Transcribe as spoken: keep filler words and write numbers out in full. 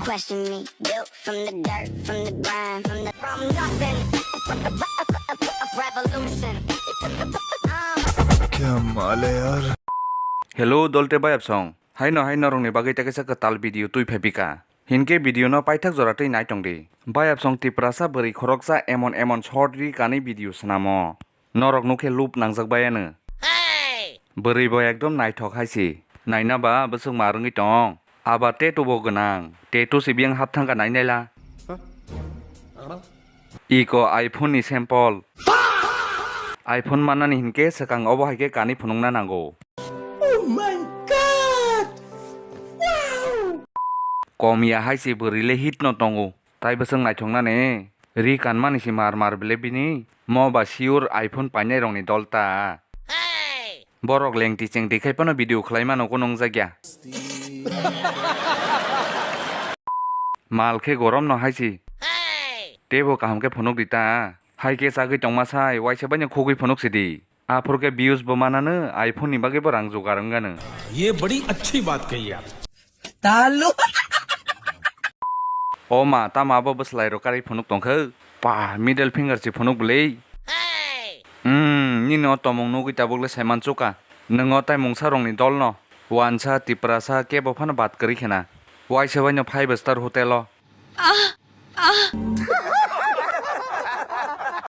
Question me, built from the dirt, from the grind, from the from nothing. Revolution. Hello, dolte bayapsong. Haino hai norokni bagwi tei kaisa kwtal video twi phaipika. Hinkhe video no paithak jora twi naitong di. Bayapsong Tiprasa bwrwi khoroksa emon emon short ri kanwi video swnamo. Norok nukhe loop nangjak bayano. Bwrwi bo ekdom naithok hai si. Naina ba bwswk ma rwngwi tong. Aba tattoo bo gwnang. Tattoo si biyang hap thangkha nainaila. Iko iPhone ni sample. iPhone mannani hinkhe swkang obo hai khe kanwi phunukna nango. Kom ya hai si bwrwi le hit no tongo. Tai bwswk naithoknani ri kanmani si mar mar bile bini. Mo ba sure iPhone painai rokni dol ta. Borok lengti chengti khai phano video khlai mano ko nungjakya. Mal khe gorom no hai si. Teibo kaham khe phunuk di ta. Hai khe chagwi tongma sai waisa baino khugwi phunuk si di. Aphuru khe views bo manano iPhone ni bagwi bo rang jugar wngano. ये बड़ी अच्छी बात कही आप। O ma, tamo abo bwslai rok karwi phunuk tongkha? Pa, middle finger si phunuk bwlwi. Hmm, nini o tomung nugwi tabuk le saiman chuka. Nwng o tai mungsa rokni dol no. Wansa, Tiprasa, kebo phano bad kwrwi khena. Waisa baino five star hotel o.